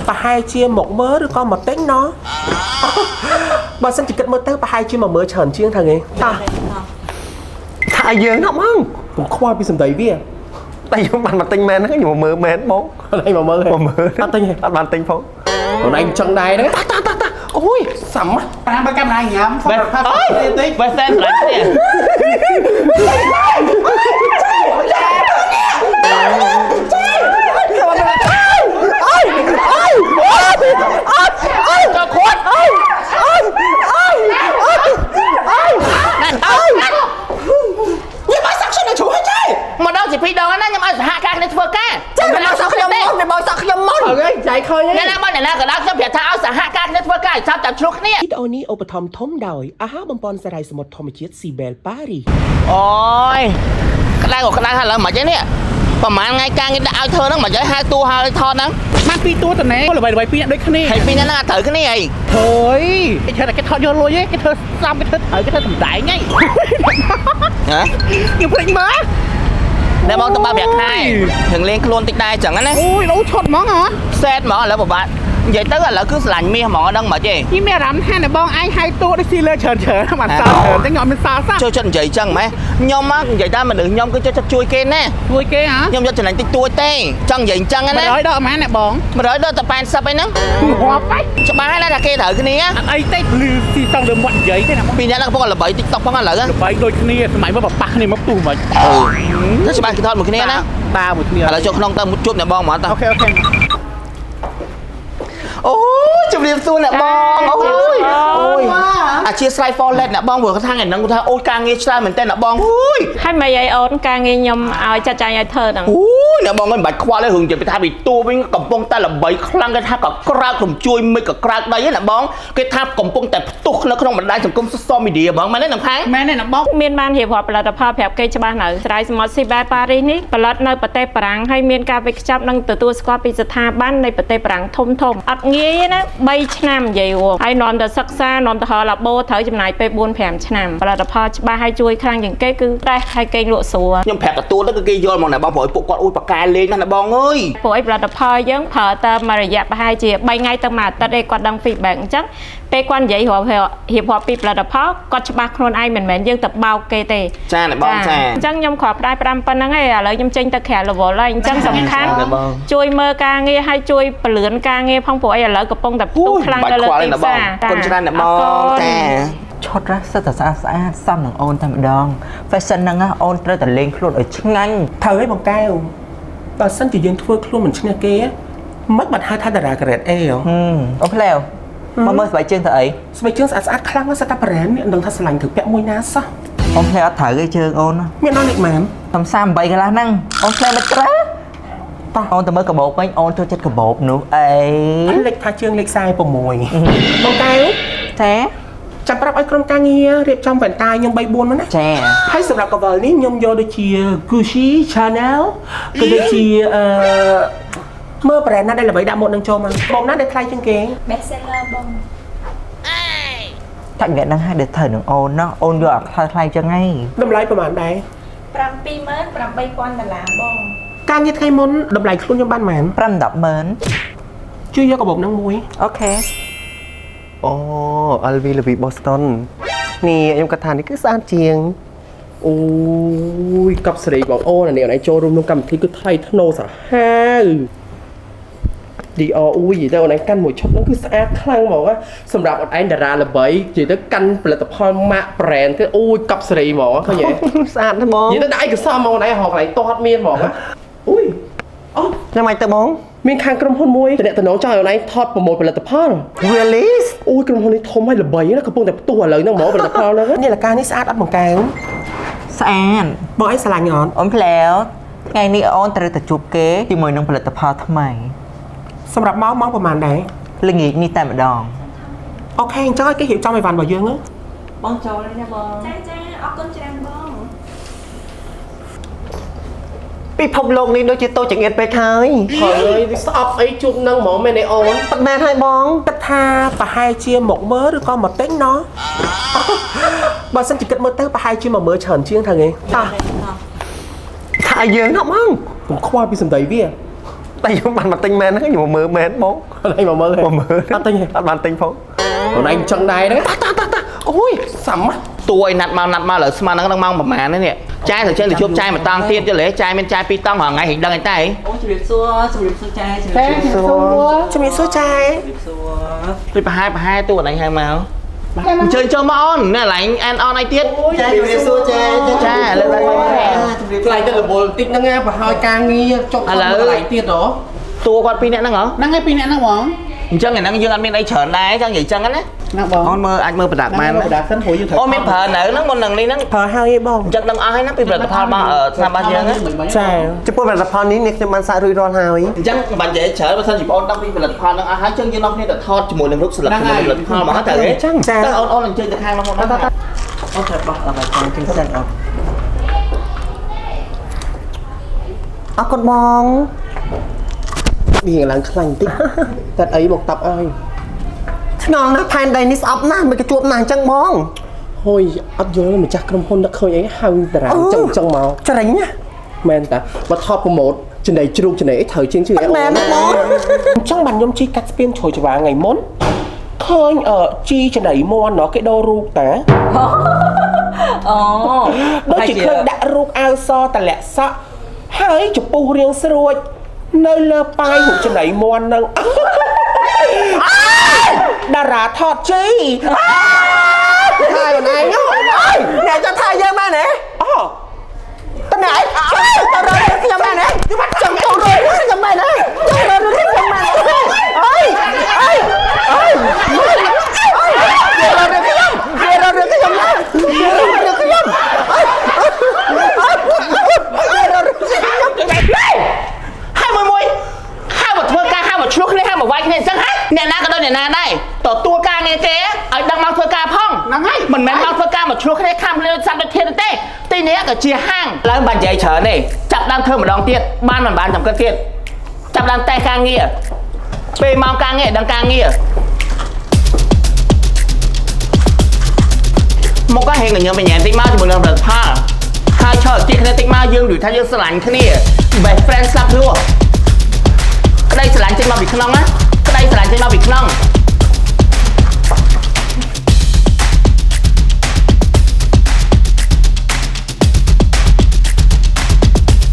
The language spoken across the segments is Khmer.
ប្រហែលជាមកមើលឬក៏មកទិញណោះបើសិនជាគិតមើលទៅប្រហែលជាមកមើលច្រើនជាងថាគេតោះ ថាយើងណាបង កុំខ្វល់ពីសម្ដីវា តែខ្ញុំបានមកទិញមែនហ្នឹងខ្ញុំមកមើលមែនបង អត់ឯងមកមើល មកមើល អត់ទិញទេ អត់បានទិញផង ខ្លួនឯងចឹងដែរហ្នឹងតោះតោះតោះអូយសាំ តាមបើកាមេរ៉ាញ៉ាំ បែអើយបែសែនស្រឡាញ់គ្នាចូលខួត ញ៉ាំឲ្យសាក់ខ្ញុំនៅជ្រុះហើយចេះ មកដល់ជាពីរដងណាខ្ញុំឲ្យសហការគ្នាធ្វើការ ចាំមិនឲ្យសក់ខ្ញុំមុនមិនឲ្យសក់ខ្ញុំមុន អើយចៃឃើញ អ្នកណាបងអ្នកណាក៏ដោយខ្ញុំប្រាប់ថាឲ្យសហការគ្នាធ្វើការឲ្យចាប់ចាប់ឆ្លោះគ្នា វីដេអូនេះឧបត្ថម្ភធំដោយអាហារបំពន់សារាយសមុទ្រធម្មជាតិស៊ីបែលប៉ារី អូយក្តៅក៏ក្តៅហើយឥឡូវមិនអីនេះប្រហែលថ្ងៃការងារដាក់ឲ្យធ្វើហ្នឹងមិនអីហៅតួហៅថតហ្នឹង បានពីរតួតណែល្បីល្បីពីរអ្នកដូចគ្នា ហើយពីរហ្នឹងអត់ត្រូវគ្នាអី ហើយគេធ្វើតែគេថតយកលុយឯងគេធ្វើសំគេធ្វើត្រូវគេធ្វើសំដែងឯង ហ៎ ខ្ញុំភ្លេចមើល អ្នកបងទៅបើប្រាក់ខែถึงលេងខ្លួនតិចដែរចឹងណា អូយលោឈុតហ្មងហ៎ សេតហ្មងឥឡូវពិបាកនិយាយទៅឥឡូវគឺស្រឡាញ់មាសហ្មងអត់ដឹងមកទេ នេះមានអារម្មណ៍ថាអ្នកបងឯងហៅតួដូចស៊ីលើច្រើនច្រើនបានសល់ច្រើនតែខ្ញុំអត់មានសល់សោះ ចូលចិត្តនិយាយចឹងម៉េះខ្ញុំមកនិយាយតាមមនុស្សខ្ញុំគឺចូលចិត្តជួយគេណា ជួយគេហ៎ ខ្ញុំយកចំណេញតិចតួចទេចង់និយាយចឹងណា 100ដកប៉ុន្មានអ្នកបង 100ដល់តែ80អីហ្នឹង ងាប់ហ៎ ច្បាស់ណាស់ថាគេត្រូវគ្នា អត់អីទេលឺស៊ីសងលើមាត់និយាយទេណាបង ពីរអ្នកហ្នឹងកំពុងតែល្បី TikTok ផងឥឡូវ ល្បីដូចគ្នាសម័យមកប៉ះគ្នាមកទូមិន អឺទៅច្បាស់គេថតមួយគ្នាណា តាមួយគ្នា ឥឡូវចូលក្នុងទៅជួបអ្នកបងហ្មងតោះ OK OK អូជម្រាបសួរអ្នកបងអូយអូយអធិស្ឋាន for let អ្នកបងព្រោះគាត់ថាថ្ងៃហ្នឹងគាត់ថាអូយការងារច្រើនមែនតើអ្នកបងអូយ ហើយមិនអីអូនការងារខ្ញុំឲ្យចាត់ចែងឲ្យធ្វើហ្នឹង អូយអ្នកបងមិនបាច់ខ្វល់ទេរឿងនិយាយពីថាពីតួវិញកំពុងតែល្បីខ្លាំងគេថាក៏ក្រើករំជួយមិនក៏ក្រើកដីហ្នឹងអ្នកបងគេថាកំពុងតែផ្ទុះនៅក្នុងបណ្ដាញសង្គម social media ហ្មងមែនទេអ្នកផាង មែនទេអ្នកបង មានបានរៀបរាប់ផលិតផលប្រាប់គេច្បាស់នៅស្រ័យសមុទ្រស៊ីបែប៉ារីសនេះផលិតនៅប្រទេសបារាំងហើយមានការវេចខ្ចប់និងទទួលស្គាល់ពីស្ថាប័ននៃប្រទេសបារាំងធំធំអត់ងាយទេណា3ឆ្នាំនិយាយរួមហើយនាំទៅសិក្សានាំទៅហៅឡាបូត្រូវចំណាយពេល4 5ឆ្នាំផលិតផលច្បាស់ហើយជួយខ្លាំងជាងគេគឺតេស្តហើយគេលក់ស្រួល ខ្ញុំប្រាប់ទទួលទៅគឺគេយល់ហ្មងអ្នកបងព្រោះពួកគាត់អូយប៉ាកែលេងណាស់អ្នកបងអើយ ព្រោះអីផលិតផលយើងប្រើតែមួយរយៈប្រហែលជា3ថ្ងៃទៅមួយអាទិត្យឯងគាត់ដឹង feedback អញ្ចឹងពេលគាត់និយាយរាប់រៀបរាប់ពីផលិតផលគាត់ច្បាស់ខ្លួនឯងមិនមែនយើងទៅបោកគេទេ ចាអ្នកបងចា អញ្ចឹងខ្ញុំគ្រាន់ផ្ដាយផ្ដាំប៉ុណ្្នឹងឯងឥឡូវខ្ញុំចេញទៅក្រៅរវល់ហើយអញ្ចឹងសំខាន់ អ្នកបង ជួយមើលការងារហើយជួយពលឿនការងារផងព្រោះអីឥឡូវកំពុងតែផ្ទុះខ្លាំង បាច់ ទៅលើ ខ្វល់ទេអ្នកប ទីផ្សារ ងអរគុណច្រើនអ្នកបងចា ឈុតរ៉ាសិតតែស្អាតស្អាតសមនឹងអូនតែម្ដង fashion ហ្នឹងណាអូនត្រូវតែលេងខ្លួនឲ្យឆ្ងាញ់ ត្រូវហើយបងកែវបើសិនជាយើងធ្វើខ្លួនមិនឈ្នះគេមិនបាត់ហៅថាតារា grade A ហ៎ អូផ្លែវមកមើលស្បែកជើងទៅអី ស្បែកជើងស្អាតស្អាតខ្លាំងណាស់សិតតែ brand នេះមិនដឹងថាស្រឡាញ់ត្រូវពាក់មួយណាសោះ អូនផ្លែវអត់ត្រូវទេជើងអូន មានដល់លេខម៉ាន តំ38កន្លះហ្នឹងអូនផ្លែវមិនត្រូវតោះអូនទៅមើលកាបូបវិញអូនចូលចិត្តកាបូបនោះអី លេខថាជើងលេខ46បងកែវ ចា ចាំប្រាប់ឲ្យក្រុមការងាររៀបចំវ៉ែនតាខ្ញុំ3 4មកណា ចា ហើយសម្រាប់កវលនេះខ្ញុំយកដូចជា Gucci Chanel ក៏ដូចជាអឺមើល brand ណាដែលល្បីដាក់ម៉ូតនឹងចូលមកបងណាដែលថ្លៃជាងគេ best seller បង ថាក់អ្នកហ្នឹងហើយដែលត្រូវនឹងអូនណោះអូនយកអាថ្លៃថ្លៃចឹងឯង តម្លៃប្រហែលដែរ 78000ដុល្លារបង ការងារថ្ងៃមុនតម្លៃខ្លួនខ្ញុំបានប៉ុន្មាន 5 10ម៉ឺន ជួយយកកាបូបហ្នឹងមួយ OK អូ LV Louis Boston នេះខ្ញុំគាត់ថានេះគឺស្អាតជាង អូយកប់សេរីបងអូនអានេះអូនឯងចូលរួមក្នុងកម្មវិធីគឺថ្លៃថ្នូរសាហាវ Dior អូយនិយាយទៅអូនឯងកាន់មួយឈុតហ្នឹងគឺស្អាតខ្លាំងហ្មងណាសម្រាប់អូនឯងតារាល្បីនិយាយទៅកាន់ផលិតផលម៉ាក brand ទៅអូយកប់សេរីហ្មងឃើញទេ ស្អាតណាស់បង និយាយទៅដាក់ឯកសារហ្មងអូនឯងរកកន្លែងតោះអត់មានហ្មងណាអូយអូ ញ៉ាំអីទៅបង មានខាងក្រុមហ៊ុនមួយតំណតំណងចង់ឲ្យអូនឯងថតប្រម៉ូទផលិតផល Really អូយក្រុមហ៊ុននេះធំហើយល្បីណាស់កំពុងតែផ្ទុះឥឡូវហ្នឹងហ្មងផលិតផលហ្នឹងនេះលកានេះស្អាតអត់បងកែវ ស្អាត បងឯងស្រឡាញ់អត់ អូនផ្លែវថ្ងៃនេះអូនត្រូវតែជួបគេជាមួយនឹងផលិតផលថ្មី សម្រាប់ម៉ោងម៉ោងប្រហែលដែរ ល្ងាចនេះតែម្ដង OK អញ្ចឹងឲ្យគេរៀបចំអីវ៉ាន់របស់យើងណា បងចូលហើយណាបង ចាចាអរគុណច្រើនបង ពិភពលោកនេះដូចជាតូចចង្អៀតពេកហើយ ហើយស្អប់អីជួបនឹងហ្មងមែនទេអូន ប៉ិតមែនហើយបង គិតថាប្រហែលជាមកមើលឬក៏មកទិញណោះបើសិនជាគិតមើលទៅប្រហែលជាមកមើលច្រើនជាងថាគេតោះ ថាយើងណាបង កុំខ្វល់ពីសម្ដីវា តែខ្ញុំបានមកទិញមែនហ្នឹងខ្ញុំមកមើលមែនបង អូនឯងមកមើល មកមើល អត់ទិញទេ អត់បានទិញផង អូនឯងចឹងដែរហ្នឹងតាតាតាអូយសាំ តួឲ្យណាត់មកណាត់មកឥឡូវស្មានហ្នឹងដល់ម៉ោងប្រហែលនេះនេះចាយត្រូវចេះទៅជួបចាយមួយតង់ទៀតយល់ទេចាយមានចាយពីរតង់រាល់ថ្ងៃហិដឹងអីតែ អូជំរាបសួរជំរាបសួរចាយជំរាបសួរ ជំរាបសួរចាយ ជំរាបសួរ ដូចប្រហែលប្រហែលតួអីហៅមកអញ្ជើញចូលមកអូននេះកន្លែងអែនអនអីទៀត ចាជំរាបសួរចា ចាលើកឡើង ថ្លៃទៅរវល់បន្តិចហ្នឹងណាប្រហើយការងារចុកកន្លែងទៀតហ៎ តួគាត់ពីរនាក់ហ្នឹងហ៎ ហ្នឹងហើយពីរនាក់ហ្នឹងបង អញ្ចឹងអាហ្នឹងយើងអត់មានអីច្រើនដែរចង់និយាយចឹងណា ហ្នឹងបង អូនមើលអាចមើលប្រដាប់បាន ប្រដាប់សិនព្រោះយើងត្រូវ អូនមានប្រើនៅហ្នឹងមុននឹងនេះហ្នឹង ប្រើហើយឯងបង អញ្ចឹងដឹងអស់ហើយណាពីផលិតផលរបស់ស្នាមរបស់យើងណា ចា ចំពោះផលិតផលនេះនេះខ្ញុំបានសាករួចរាល់ហើយ អញ្ចឹងមិននិយាយច្រើនបើសិនជាបងអូនដឹងពីផលិតផលហ្នឹងអស់ហើយចឹងយើងនាំគ្នាទៅថតជាមួយនឹងរូបស្លឹកជាមួយផលិតផលមកហើយតើទេ ចឹងចា តើអូនអូនអញ្ជើញទៅខាងនោះមកណា អូនត្រូវបោះអ្វីតាមជាងសិនអូន អរគុណបង វាឡើងខ្លាញ់តិចតែអីមកតាប់ឲ្យ ឆ្ងល់ណាស់ផែនដីនេះស្អប់ណាស់មិនក៏ជួបណាស់អញ្ចឹងបង ហុយអត់យល់ម្ចាស់ក្រុមហ៊ុននឹកឃើញអីហៅតារាចឹងចឹងមក ច្រិញណា មែនតាបើថតប្រម៉ូទចំណៃជ្រូកចំណៃអីត្រូវជាងជឿអី មែនបង អញ្ចឹងបានខ្ញុំជីកាត់ស្ពានជ្រោយចវាថ្ងៃមុនឃើញជីចំណៃមន់ណោះគេដូររូបតា អូ ដូចជាឃើញដាក់រូបអាវសតលាក់សក់ហើយចំពុះរៀងស្រួចនៅលើប៉ាយរូបចំណៃមន់នឹងតារាថតជី ហើយអូនឯងអ្នកចង់ថាយើងមែនទេ អូ តណែតរត់ខ្ញុំមែនទេចង់ចូលរត់ខ្ញុំមែនទេចង់រត់ខ្ញុំមែនទេអើយអើយអើយរត់ខ្ញុំរត់ខ្ញុំណារត់ខ្ញុំអើយរត់ខ្ញុំ ហើយមួយមួយហៅមកធ្វើការហៅមកឆ្លោះគ្នាហៅមកវាយគ្នាអញ្ចឹងហ៎អ្នកណាក៏ដូចអ្នកណាដែរទទួលការងារគេឲ្យដឹងមកធ្វើការផង ហ្នឹងហើយ មិនមែនមកធ្វើការមកឆ្លោះគ្នាខំគ្នាសត្វដូចធានទេទីនេះក៏ជាហាងឡើងបាននិយាយច្រើនទេចាប់ដើមធ្វើម្ដងទៀតបានមិនបានចាំគិតទៀតចាប់ដើមតេស្តការងារពេលម៉ោងការងារដឹងការងារមកក៏ហេងញញឹមញ៉ែមតិចមកជាមួយនឹងផលិតផលហើយឆោតទីគ្នាតិចមកយើងនិយាយថាយើងស្រឡាញ់គ្នា best friend ស្លាប់លួក្តីស្រឡាញ់ចេញមកពីក្នុងណាក្តីស្រឡាញ់ចេញមកពីក្នុង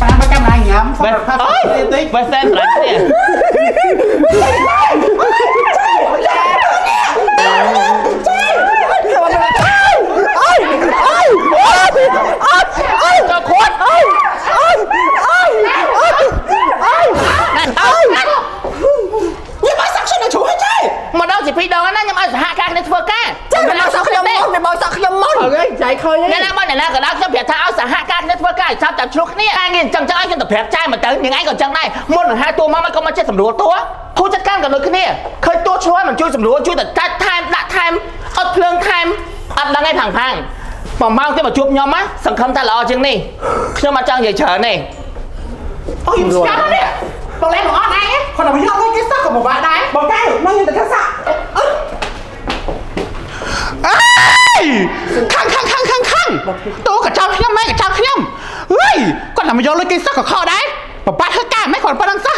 តាមមកកាមេរ៉ាញ៉ាំ បែបអើយបែបសែនស្រឡាញ់គ្នាចូលខួតអើយអើយអើយអើយអើយ ខ្ញុំឲ្យសាក់ខ្ញុំនៅជ្រុះហើយចេ មកដល់ជាពីរដងណាខ្ញុំឲ្យសហការគ្នាធ្វើការ ចាំមកសក់ខ្ញុំមុនមកសក់ខ្ញុំមុន អើយចៃឃើញ អ្នកណាបើអ្នកណាក៏ដោយខ្ញុំប្រាប់ថាឲ្យសហការគ្នាធ្វើការឲ្យចាប់តាមឆ្លោះគ្នាការងារអញ្ចឹងចឹងឲ្យខ្ញុំទៅប្រាប់ចាយមកទៅនាងឯងក៏អញ្ចឹងដែរមុននឹងហៅតួមកមិនក៏មកចេះសម្រួលតួគូចាត់ការក៏ដូចគ្នាឃើញតួឆ្លោះមិនជួយសម្រួលជួយតែកាច់ថែមដាក់ថែមអត់ភ្លើងថែមអត់ដឹងឯងផាងផាងប្រម៉ោងទៀតមកជួបខ្ញុំណាសង្ឃឹមថាល្អជាងនេះខ្ញុំអត់ចង់និយាយច្រើនទេ អូយស្កាត់នេះបងលែងបងអត់ឯងគាត់តែយកលុយគេសោះក៏ពិបាកដែរ បងកែមកខ្ញុំទៅធ្វើសាក់ អេខាងខាងខាងខាងខាងតួកញ្ចោខ្ញុំម៉ែកញ្ចោខ្ញុំអើយគាត់តែមកយកលុយគេសោះក៏ខកដែរពិបាកធ្វើការម៉េចគាត់ប៉ុណ្្នឹងសោះ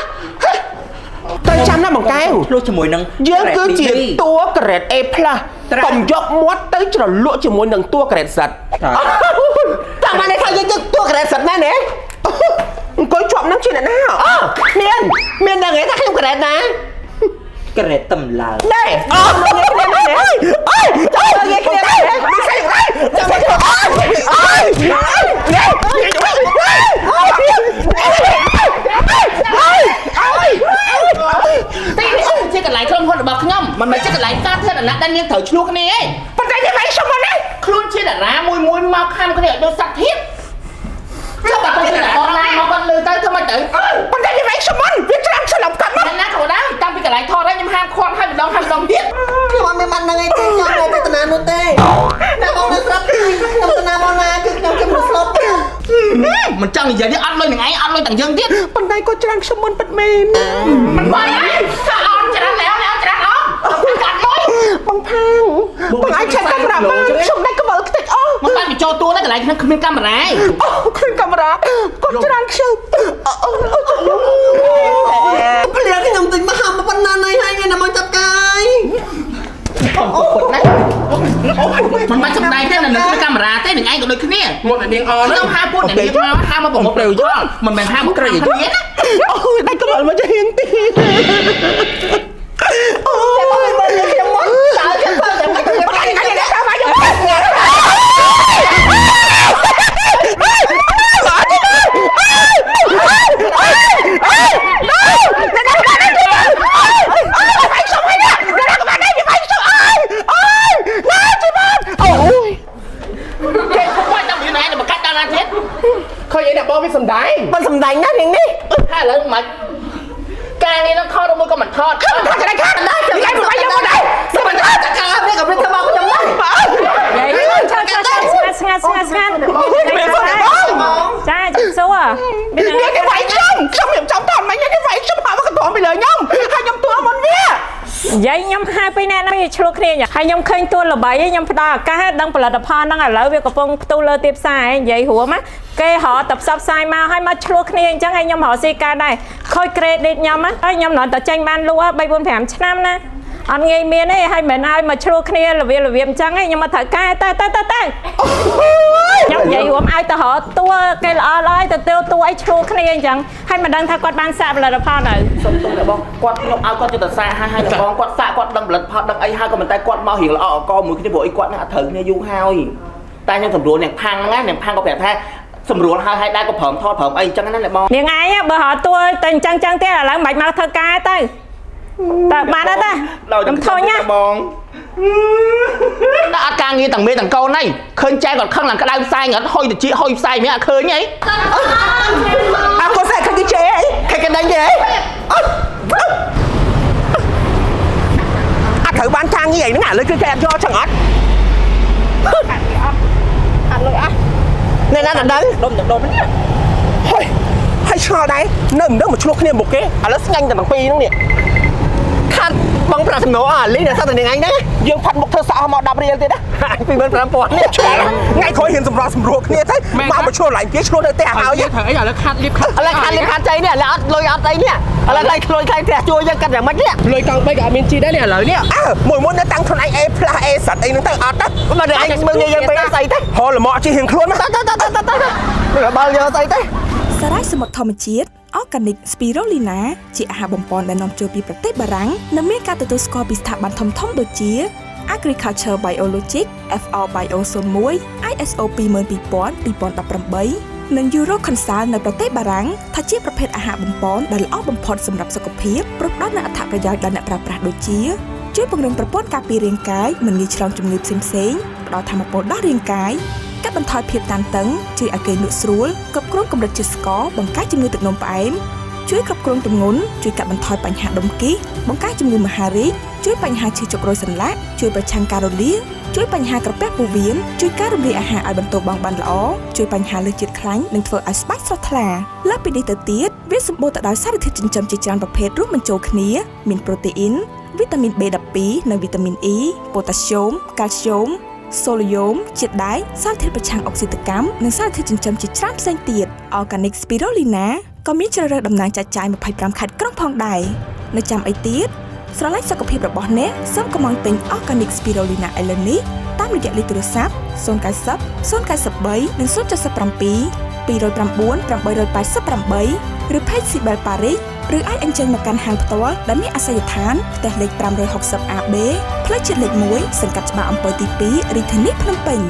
ត្រូវចាំណាបងកែវ ឆ្លោះជាមួយនឹង យើងគឺជាតួ grade A+ កុំយកមាត់ទៅជ្រលក់ជាមួយនឹងតួ grade Z តាមបានថាយើងតួក្រែសិតមែនទេ អង្គុយជាប់នឹងជាអ្នកណា អូមានមានដឹងទេថាខ្ញុំក្រែណា ក្រេតតម្លើង ណែអូមកនិយាយគ្នាមែនទេអើយអើយនិយាយគ្នាមែនទេមិនស្អីចាំមកអើយអើយណែអើយ ទីនេះជាកន្លែងក្រុមហ៊ុនរបស់ខ្ញុំមិនមែនជាកន្លែងសាធារណៈដែលនាងត្រូវឆ្លោះគ្នាទេ ប៉ុន្តែយ៉ាងម៉េចខ្ញុំមកនេះ ខ្លួនជាតារាមួយមួយមកខំគ្នាឲ្យដូចសត្វធាតុចុះបើទៅជាអនឡាញមកគាត់លើទៅធ្វើម៉េចទៅ ប៉ុន្តែយ៉ាងម៉េចខ្ញុំមកវាច្រាំច្រឡំកាត់មក អ្នកណាក៏ដែរតាំងពីកន្លែងថតហើយខ្ញុំហាមឃាត់ហើយម្ដងហើយម្ដងទៀត ខ្ញុំអត់មានបានដឹងអីទេខ្ញុំនៅតែតាណានោះទេអ្នកបងនៅស្រាប់ខ្ញុំតាណាមកណាគឺខ្ញុំជាមនុស្សស្លូត មិនចង់និយាយនេះអត់លុយនឹងឯងអត់លុយទាំងយើងទៀត ប៉ុន្តែក៏ច្រាំខ្ញុំមិនពិតមែន មិនបាច់ថាអត់ច្រាំแล้วแล้วច្រាំអត់កាត់លុយ បងផាងបងអាចឆែកកាមេរ៉ាបានខ្ញុំដាច់ក្បល់ខ្ទេចអស់ មកបានបញ្ចូលតួនេះ ន្លែងខ្ញុំគ្មានកាមេរ៉ា អូគ្មានកាមេរ៉ាគាត់ច្រើនខ្ញុំភ្លាខ្ញុំទិញមកហាប៉ុណ្ណាណៃហើយណាមកចាប់កាយ អូពុតណាមិនបាច់សំដែងទេនៅក្នុងកាមេរ៉ាទេនឹងឯងក៏ដូចគ្នា ងត់នាងអន ខ្ញុំហៅពួកអ្នកនាងមកហៅមកប្រមូលប្រយោជន៍មិនមែនហៅមកក្រៃគ្នាណា អូយដាច់ក្បាលមកជាហៀងទីអូយមើលខ្ញុំមកតើខ្ញុំធ្វើតែមិនខ្ញុំកាយកាយកាយមកខ្ញុំ គេខំបាច់ដល់យូរណាស់មកកាច់ដល់ណាទៀត ឃើញអីអ្នកបងវាសំដែង មិនសំដែងណានាងនេះ ហើយឥឡូវមិនការនេះនឹងថតឬមួយក៏មិនថត ថតក៏ได้ខាត់ដែរខ្ញុំមិនបាយយកមកដែរសុំមិនថតការនេះក៏វាធ្វើមកខ្ញុំដែរ យាយឆាឆាឆាស្ងាត់ស្ងាត់ស្ងាត់ស្ងាត់ចាជិះសួរមាន នេះគេវាយខ្ញុំខ្ញុំរៀបចំថតមិញគេវាយខ្ញុំហៅមកកន្ទាំពីលើខ្ញុំហើយខ្ញុំទួមុនវា និយាយខ្ញុំហៅពីអ្នកហ្នឹងវាឆ្លោះគ្នាហើយខ្ញុំឃើញតួល្បីខ្ញុំផ្ដល់ឱកាសដឹងផលិតផលហ្នឹងឥឡូវវាកំពុងផ្ទុះលើទីផ្សារនិយាយរួមណាគេរកតែផ្សព្វផ្សាយមកហើយមកឆ្លោះគ្នាអញ្ចឹងហើយខ្ញុំរកស៊ីការដែរខូច credit ខ្ញុំហើយខ្ញុំណន់តែចេញបានលក់3 4 5ឆ្នាំណាអត់ងាយមានទេហើយមិនឲ្យមកឆ្លោះគ្នារបៀបរបៀបអញ្ចឹងឯងខ្ញុំមកត្រូវការទៅទៅទៅទៅខ្ញុំនិយាយរួមឲ្យទៅរកតួគេល្អល្អឲ្យទៅតួអីឆ្លោះគ្នាអញ្ចឹងហើយមិនដឹងថាគាត់បានសាកផលិតផលនៅ សុំទុំអ្នកបងគាត់ខ្ញុំឲ្យគាត់ទៅតែសាកហើយអ្នកបងគាត់សាកគាត់ដឹងផលិតផលដឹងអីហើយក៏មិនតែគាត់មករៀងល្អអកមួយគ្នាព្រោះអីគាត់នឹងអត់ត្រូវគ្នាយូរហើយតែខ្ញុំសម្រួលអ្នកផាំងហ្នឹងណាអ្នកផាំងក៏ប្រាប់ថាសម្រួលហើយហើយដែរក៏ព្រមថតព្រមអីអញ្ចឹងណាអ្នកបង នាងឯងបើរកតួទៅអញ្ចឹងចឹងទៀតឥឡូវមិនបាច់មកធ្វើការទៅតើបានអត់តា ខ្ញុំ ធុញណា បងដល់អត់ការងារទាំងមេទាំងកូនហ្នឹងឃើញចែគាត់ខឹងឡើងក្តៅផ្សែងអត់ហុយតិចហុយផ្សែងមិនអត់ឃើញអី អើគាត់សែឃើញគេជេរអីឃើញគេដេញគេអីអត់អត់ត្រូវបានការងារអីហ្នឹងឥឡូវគឺគេអត់យកចឹងអត់អត់លុយអត់ណែណាដឹង ដុំដុំនេះ ហើយហើយឆ្ងល់ដែរនៅមិនដឹងមកឆ្លោះគ្នាមុខគេឥឡូវស្ងាញ់តែទាំងពីរហ្នឹងនេះខាត់បងប្រាក់ចំណូលអាលីដល់សត្វតែនឹងឯងហ្នឹងយើងផាត់មុខធ្វើសក់អស់មក10រៀលទៀតណា25000នេះឆ្ងល់ថ្ងៃក្រោយហ៊ានសម្រោះសម្រួលគ្នាទៅមកមកឆ្លោះឡើងគេឆ្លោះនៅផ្ទះហើយ ត្រូវអីឥឡូវខាត់លៀបខាត់ ឥឡូវខាត់លៀបខាត់ចៃនេះឥឡូវអត់លុយអត់អីនេះឥឡូវខ្លាយខ្លាយផ្ទះជួយយើងកាត់យ៉ាងម៉េចនេះ លុយកង់3ក៏អត់មានជីដែរនេះឥឡូវនេះ អើមួយមុននៅតាំងខ្លួនឯង A+ A សត្វអីហ្នឹងទៅអត់ណា មកឯងមើលងាយយើងពេកស្អីទេ ហលមកជីរៀងខ្លួន តតតតតតបើយកស្អីទេ សារ៉ាយសមុទ្រធម្មជាតិ Organic Spirulina ជាអាហារបំប៉នដែលនាំចូលពីប្រទេសបារាំងនិងមានការទទួលស្គាល់ពីស្ថាប័នធំៗដូចជា Agriculture Biologic FR Bio 01 ISO 22000 2018និង Euroconsult នៅប្រទេសបារាំងថាជាប្រភេទអាហារបំប៉នដែលល្អបំផុតសម្រាប់សុខភាពព្រោះផ្ដល់នូវអត្ថប្រយោជន៍ដល់អ្នកប្រើប្រាស់ដូចជាជួយពង្រឹងប្រព័ន្ធការពាររាងកាយមិនងាយឆ្លងជំងឺផ្សេងៗផ្ដល់ថាមពលដល់រាងកាយកាត់បន្ថយភាពតានតឹងជួយឲ្យគេលក់ស្រួលគ្រប់គ្រងកម្រិតជាតិស្ករបង្ការជំងឺទឹកនោមផ្អែមជួយគ្រប់គ្រងទម្ងន់ជួយកាត់បន្ថយបញ្ហាដុំគីសបង្ការជំងឺមហារីកជួយបញ្ហាឈឺចុករយសន្លាក់ជួយប្រឆាំងការរលាកជួយបញ្ហាក្រពះពោះវៀនជួយការរំលាយអាហារឲ្យបន្ទោបង់បានល្អជួយបញ្ហាលើសជាតិខ្លាញ់និងធ្វើឲ្យស្បែកស្រស់ថ្លាលើសពីនេះទៅទៀតវាសម្បូរទៅដោយសារធាតុចិញ្ចឹមជាច្រើនប្រភេទរួមបញ្ចូលគ្នាមានប្រូតេអ៊ីនវីតាមីន B12 និងវីតាមីន E ប៉ូតាស្យូមកាល់ស្យូមសូឡូយ៉ូមជាតិដែកសារធាតុប្រឆាំងអុកស៊ីតកម្មនិងសារធាតុចិញ្ចឹមជាច្រើនផ្សេងទៀត Organic Spirulina ក៏មានជ្រើសរើសតំណាងចែកចាយ25ខេត្តក្រុងផងដែរនៅចាំអីទៀតស្រឡាញ់សុខភាពរបស់អ្នកសូមកំងទិញ Organic Spirulina ឥឡូវនេះតាមរយៈលេខទូរស័ព្ទ090 093និង077 209 888ឬ Page Sibel Paris ឬអាចអញ្ជើញមកកាន់ហាងផ្ទាល់ដែលមានអាសយដ្ឋានផ្ទះលេខ 560AB ផ្លូវជាតិលេខ1សង្កាត់ច្បារអំពៅទី2រាជធានីភ្នំពេញ